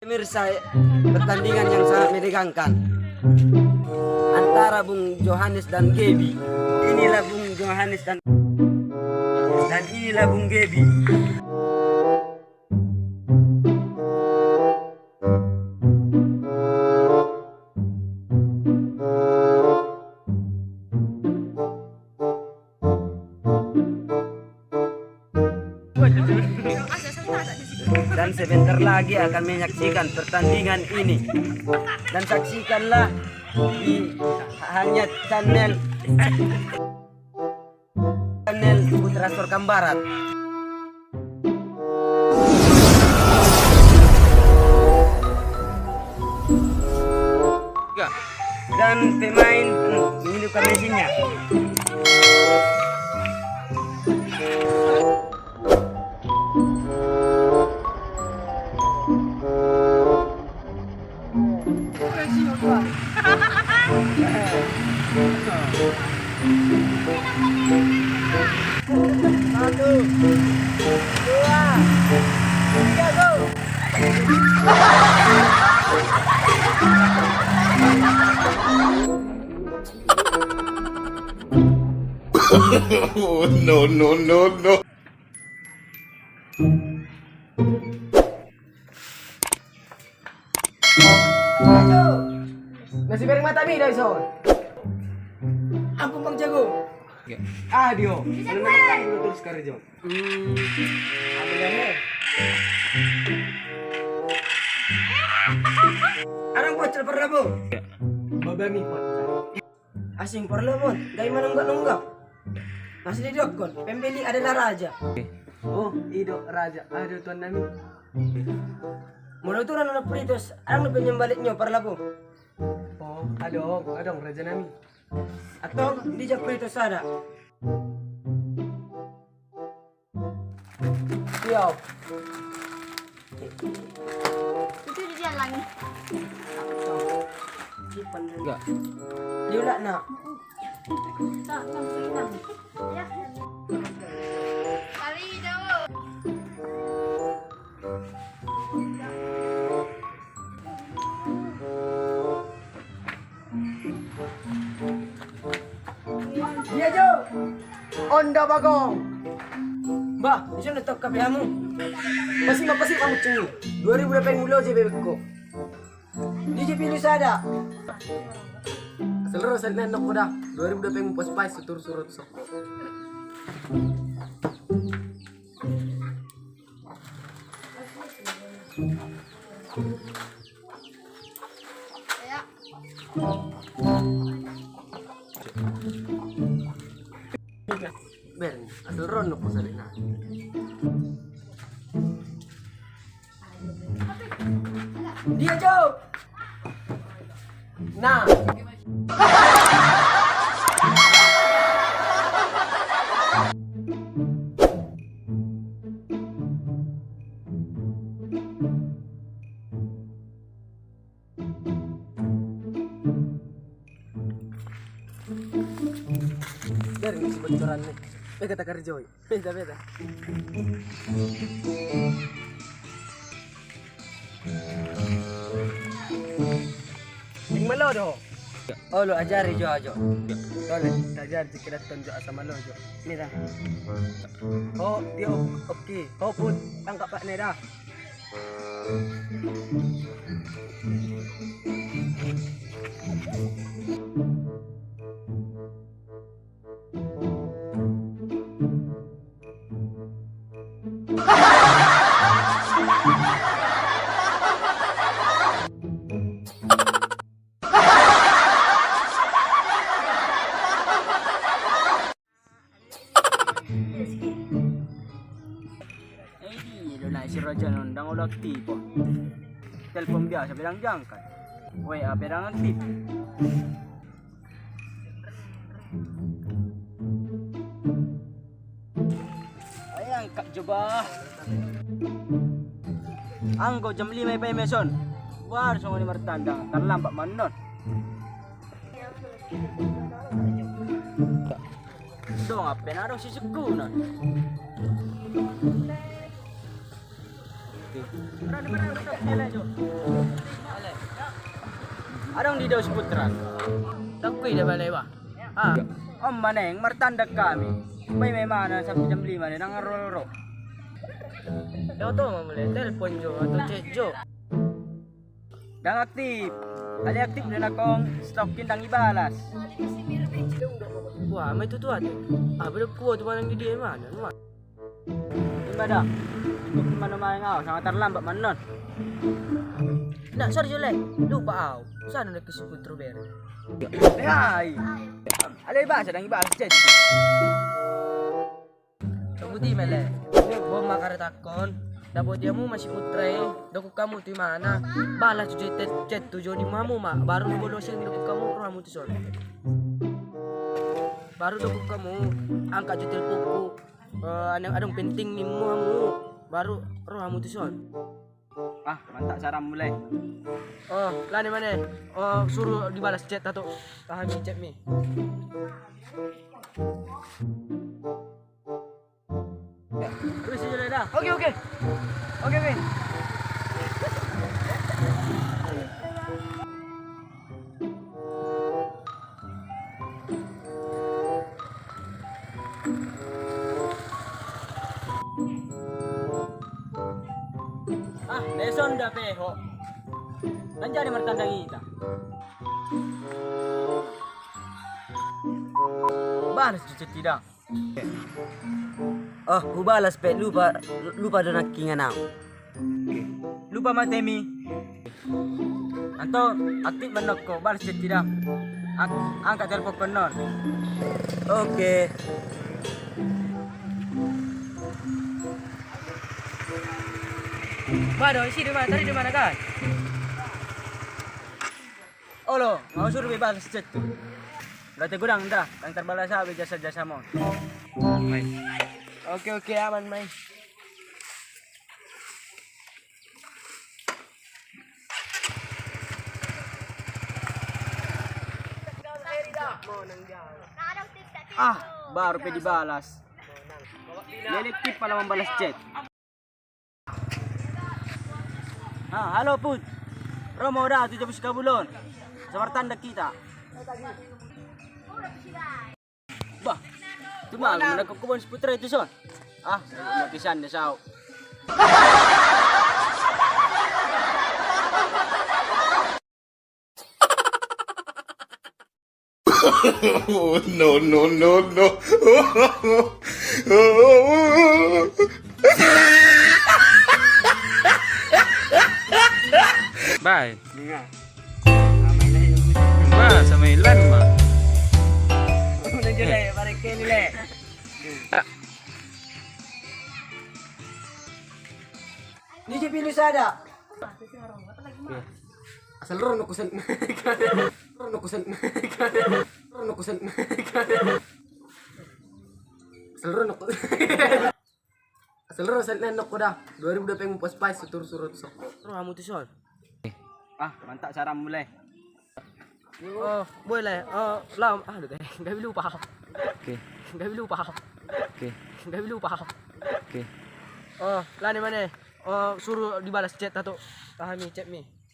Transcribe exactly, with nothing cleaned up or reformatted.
Pemirsa, pertandingan yang sangat menegangkan antara Bung Johannes dan Gebi. Inilah Bung Johannes dan, dan inilah Bung Gebi. Dan sebentar lagi akan menyaksikan pertandingan ini. Dan saksikanlah di hanya channel, channel Putra Sorkam Barat. Dan pemain, hmm, menghidupkan mesinnya. Satu, dua, tiga, go! No, no, no, no. Nasi piring mata mi dai son. Ampun Bang Jago. Oke. Ah, Dio. Terus kerja. Hmm. Apa ya? Arang bocil perlabo. Babami bocil. Asing parlobon, gai manunggak-nunggak. Masih didokkon, pembeli adalah raja. Oh, ido raja, ada tuan nami. Molo turan anak pritos, adong penyembalik nyo parlabo. Oh, adong, adong raja nami. Atau di jak pritos ada. Siap. Itu di jalan. Enggak. Diulak nak. Tak, tak, tak. Ya. Kali jauh. Dia jo. Onda bagong. Bah, bisa nonton K P A-mu. Masih apa sih kamu cengeng? Dua ribu dua puluh ulo je bebekko. Di J P Lusada. Asal ro salinna nokko da. Dua ribu dua puluh pas pas sutur surut sok. Ber, asal ro nokko salinna. Dia jo. Nah. Dari si bocoran nih. Eh, kata kerjoi. Beda, beda. Ning malo do. Olo, ajari jo ajo. Olo, tajari jikira tonjo asa malo jo. Ini dah. Oh, dia oke. Oh, put, tangkap Pak Neda. Eh, iya do, na si Raja non dang olo aktif. Telepon biasa pe dang diangkat. W A pe dang aktif. Ayo angkat jo bah. Anggo jam lima i pe meson. Baru songon i martandang, tarlambat ma annon. Dong, apa na dong sisukku non. Berani, berani, berani, berani, Jo. Adong di dao si Putra. Ndang huida ma, Leh, bah. Ah. On ma, Neng, martandan hami. Paima imana sampe jam lima, Neng, ndang ro-ro. Oto ma mule, telepon jo, atau chat jo. Ndang aktif. Alai aktif do nangkin, stalking ndang ibalas. Wah, ma itu tuat. Ah, beda kuat tu manang di dia mana? Ima da. Untuk mana main au, sangat terlambat manon. Nah, sorry jo, Leh. Lupa au. Sana na ke si Putra bere. Hai. Alai bahasa ndang ibalas chat. Sabuti ma, Leh. Bom ma karetangkon. Dapot hamu ma si Putra i. Dokon hamu tu imana. Balas tu chat, chat tu joni hamu ma. Baru bolosi dokon hamu, ro hamu tu son. Baru dokon hamu. Angkat jo teleponku. Eh, adong, adong penting ninmu hamu. Baru ro hamu tu son. Ah, mantap saranmu, Leh. Oh, lani ma, Neh. Oh, suru dibalas chat ate. Tahan i chat mi. Terus aja, Leh, da. Oke, oke. Oke, oke. Ah, leson da pe ho. Kan jadi martandan hita. Balas jo chat i da. Oh, hubalas pe, lupa, lupa do nangkin au. Lupa ma te mi. Antong, aktif ma nangkin ho, balas chat i da. Ang-, angkat teleponku annon. Oke. Bah, do, isi di mana? Tadi di mana, kan? Olo, nga husuru be balas chat tu. Berarti godang da, ndang tarbalas au be jasa-jasamu on. Oke, oke, aman ma i. Ah, baru pe dibalas. Leleng pe pala mambalas chat. Ah, halo, Put. Ro ma ho da tu Jabu Sikabul on. Asa martandan hita. Bah, tu ma, mana kau kubon si Putra i tu son? Ah, mati sian dia sau. No, no, no, no. Bye. Bah, sama Ilan ma. Ni je pilu sada. Asal ro nokku san. Ro nokku san. Ro nokku san. Asal ro nokku. Asal ro san nokku da. Dua ribu dua puluh empat pas pas sutur surut sok. Ro hamu tu son. Ah, mantap saranmu, Leh. Oh, boleh. Oh, lam, ah, aduh, gabe lupa. Oke. Gabe lupa. Oke. Gabe lupa. Oke. Oh, lani ma, Neh. Oh, suru dibalas chat ate. Tahan i chat mi.